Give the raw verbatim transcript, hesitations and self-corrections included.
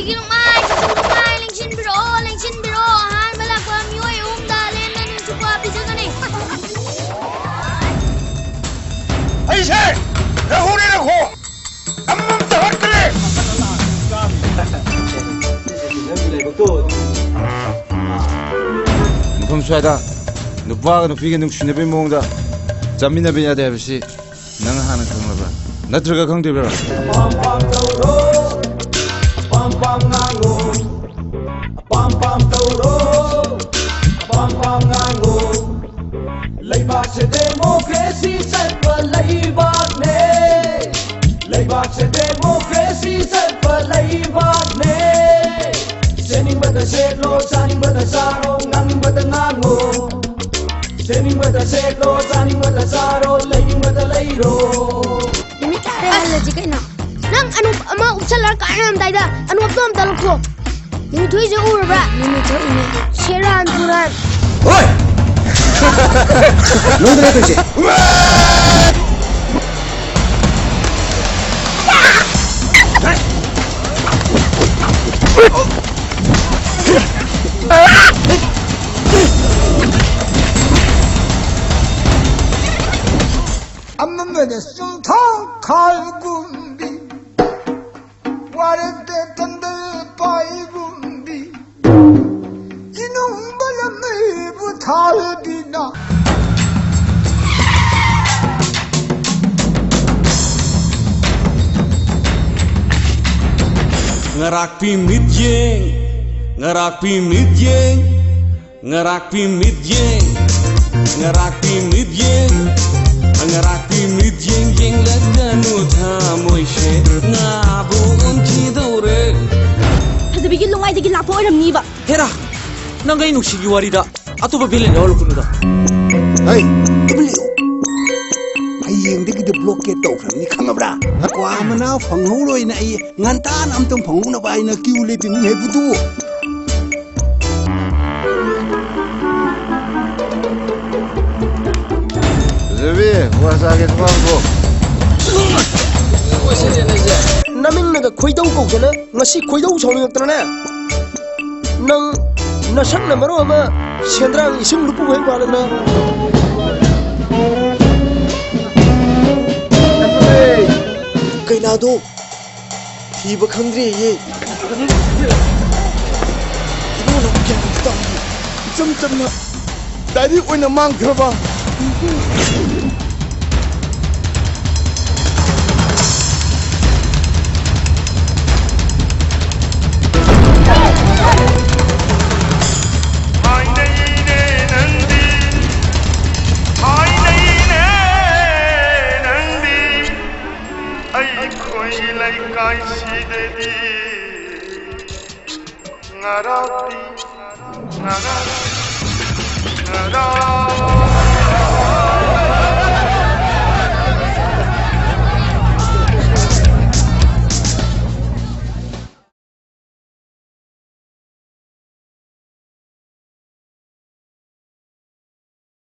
ꯅꯨꯡꯉꯥꯏ, ꯅꯨꯡꯉꯥꯏ, ꯂꯦꯡꯁꯤꯟꯕꯤꯔꯛꯑꯣ, ꯂꯦꯡꯁꯤꯟꯕꯤꯔꯛꯑꯣ꯫ ꯑꯍꯥꯟꯕ ꯂꯥꯛꯄ ꯃꯤꯑꯣꯏ ꯑꯍꯨꯝꯗ ꯂꯦꯝꯅ ꯅꯨꯡꯁꯤꯠ ꯈꯨꯋꯥ ꯄꯤꯖꯒꯅꯤ꯫ ꯑꯩꯁꯦ ꯔꯘꯨꯅꯦ, ꯔꯘꯨ꯫ ꯑꯃꯃꯝꯇ ꯍꯣꯠꯈ꯭ꯔꯦ꯫ ꯃꯐꯝ ꯁ꯭ꯋꯥꯏꯗ ꯅꯨꯄꯥꯒ ꯅꯨꯄꯤꯒ ꯅꯨꯡꯁꯤꯅꯕꯒꯤ ꯃꯑꯣꯡꯗ ꯆꯥꯃꯤꯟꯅꯕ ꯌꯥꯗꯦ ꯍꯥꯏꯕꯁꯤ ꯅꯪ ꯍꯥꯟꯅ ꯈꯪꯂꯕ꯭ꯔꯥ? ꯅꯠꯇ꯭ꯔꯒ ꯈꯪꯗ꯭ꯔꯤꯕ꯭ꯔꯥ? ꯄꯥꯝ ꯄꯥꯝ ꯇꯧꯔꯣ, ꯄꯥꯝ ꯄꯥꯝ ꯉꯥꯡꯉꯣ, ꯄꯥꯝ ꯄꯥꯝ ꯇꯧꯔꯣ, ꯄꯥꯝ ꯄꯥꯝ ꯉꯥꯡꯉꯣ꯫ ꯂꯩꯕꯥꯛꯁꯦ democracy ꯆꯠꯄ ꯂꯩꯕꯥꯛꯅꯦ꯫ ꯂꯩꯕꯥꯛꯁꯦ democracy ꯆꯠꯄ ꯂꯩꯕꯥꯛꯅꯦ꯫ ꯁꯦꯠꯅꯤꯡꯕꯗ ꯁꯦꯠꯂꯣ, ꯆꯥꯅꯤꯡꯕꯗ ꯆꯥꯔꯣ, ꯉꯥꯡꯅꯤꯡꯕꯗ ꯉꯥꯡꯉꯣ꯫ ꯁꯦꯠꯅꯤꯡꯕꯗ ꯁꯦꯠꯂꯣ, ꯆꯥꯅꯤꯡꯕꯗ ꯆꯥꯔꯣ, ꯂꯩꯅꯤꯡꯕꯗ ꯂꯩꯔꯣ꯫ ꯅꯨꯃꯤꯠ ꯇꯥꯔꯦ, ꯍꯜꯂꯁꯤ ꯀꯩꯅꯣ꯫ ꯅꯪ ꯑꯅꯣꯞ ꯑꯃ ꯎꯞꯁꯜꯂꯒ ꯀꯥꯔꯝꯗꯥꯏꯗ ꯑꯅꯣꯞꯇꯣ ꯑꯝꯇ ꯂꯧꯊꯣꯛ꯫ ꯅꯨꯃꯤꯠ ꯊꯣꯛꯏꯁꯦ ꯎꯔꯕ꯭ꯔꯥ? ꯅꯨꯃꯤꯠ ꯊꯣꯛꯏꯅꯦ꯫ ꯁꯦꯔꯥꯟ ꯇꯨꯔꯥꯟ꯫ ꯍꯣꯏ! ꯂꯣꯏꯗ꯭ꯔꯦ ꯇꯧꯏꯁꯦ꯫ ꯑꯃꯝꯕꯗ ꯆꯨꯝꯊꯥꯡ ꯈꯥꯏꯒꯨꯝꯕꯤ, ꯋꯥꯔꯛꯇ ꯇꯟꯗꯜ ꯄꯥꯏꯒꯨꯝꯕꯤ, ꯏꯅꯨꯡꯕ ꯂꯝꯃꯩꯕꯨ ꯊꯥꯜꯕꯤꯅ꯫ ꯉꯔꯥꯛꯄꯤ ꯃꯤꯠꯌꯦꯡ, ꯉꯔꯥꯛꯄꯤ ꯃꯤꯠꯌꯦꯡ, ꯉꯔꯥꯛꯄꯤ ꯃꯤꯠꯌꯦꯡ, ꯉꯔꯥꯛꯄꯤ ꯃꯤꯠꯌꯦꯡ, ꯉꯔꯥꯛꯄꯤ ꯃꯤꯠꯌꯦꯡ ꯌꯦꯡꯂꯛꯀꯅꯨ ꯊꯃꯣꯏꯁꯦ ꯉꯥꯕꯨ ꯑꯣꯟꯈꯤꯗꯧꯔꯦ꯫ ꯐꯖꯕꯤꯒꯤ ꯂꯨꯡꯉꯥꯏꯗꯒꯤ ꯂꯥꯛꯄ ꯑꯣꯏꯔꯝꯅꯤꯕ꯫ ꯍꯦꯔꯥ, ꯅꯪ ꯑꯩ ꯅꯨꯡꯁꯤꯒꯤ ꯋꯥꯔꯤꯗ ꯑꯇꯣꯞꯄ villain ꯌꯥꯎꯍꯜꯂꯛꯀꯅꯨꯗ꯫ ꯍꯩ, ꯇꯨꯃꯤꯟ ꯂꯩꯌꯨ꯫ ꯍꯌꯦꯡꯗꯒꯤꯗꯤ blockade ꯇꯧꯈ꯭ꯔꯕꯅꯤ, ꯈꯪꯉꯕ꯭ꯔꯥ? ꯀ꯭ꯋꯥ ꯃꯅꯥ ꯐꯪꯍꯧꯔꯣꯏꯅ ꯑꯩ ꯉꯟꯇꯥꯅ ꯑꯝꯇꯪ ꯐꯪꯍꯧꯅꯕ ꯍꯥꯏꯅ queue ꯂꯦꯞꯄꯤꯅꯤ ꯍꯦ ꯕꯨꯗꯨ꯫ ꯐꯖꯕꯤ, ꯀ꯭ꯋꯥ ꯆꯥꯒꯦ, ꯊꯣꯡ ꯍꯥꯡꯗꯣꯛꯑꯣ꯫ ꯃꯤꯡꯅꯒ ꯈꯣꯏꯗꯧ ꯀꯧꯗꯅ ꯉꯁꯤ ꯈꯣꯏꯗꯧ ꯁꯥꯎꯅꯤꯡꯉꯛꯇꯅꯅꯦ, ꯅꯪ ꯅꯁꯛꯅ ꯃꯔꯣꯟ ꯑꯃ ꯁꯦꯟꯗ꯭ꯔꯥꯡ ꯏꯁꯤꯡ ꯂꯨꯞꯄꯨ ꯍꯦꯛ ꯃꯥꯜꯂꯗꯅ꯫ ꯀꯩꯅꯥꯗꯣ ꯊꯤꯕ ꯈꯪꯗ꯭ꯔꯦꯌꯦ꯫ ꯏꯕꯨꯡꯉꯣ, ꯒ꯭ꯌꯥꯟ ꯑꯝꯇ ꯇꯥꯎꯅꯦ꯫ ꯏꯆꯝ ꯆꯝꯅ ꯗꯥꯏꯔꯤ ꯑꯣꯏꯅ ꯃꯥꯡꯈ꯭ꯔꯕ꯫ ꯍꯥꯏꯅꯩꯅꯦ ꯅꯪꯗꯤ, ꯍꯥꯏꯅꯩꯅꯦ ꯅꯪꯗꯤ, ꯑꯩꯈꯣꯏ ꯂꯩꯀꯥꯏꯁꯤꯗꯗꯤ ꯉꯔꯥꯎꯕꯤ, ꯉꯔꯥꯎ, ꯉꯔꯥꯎ꯫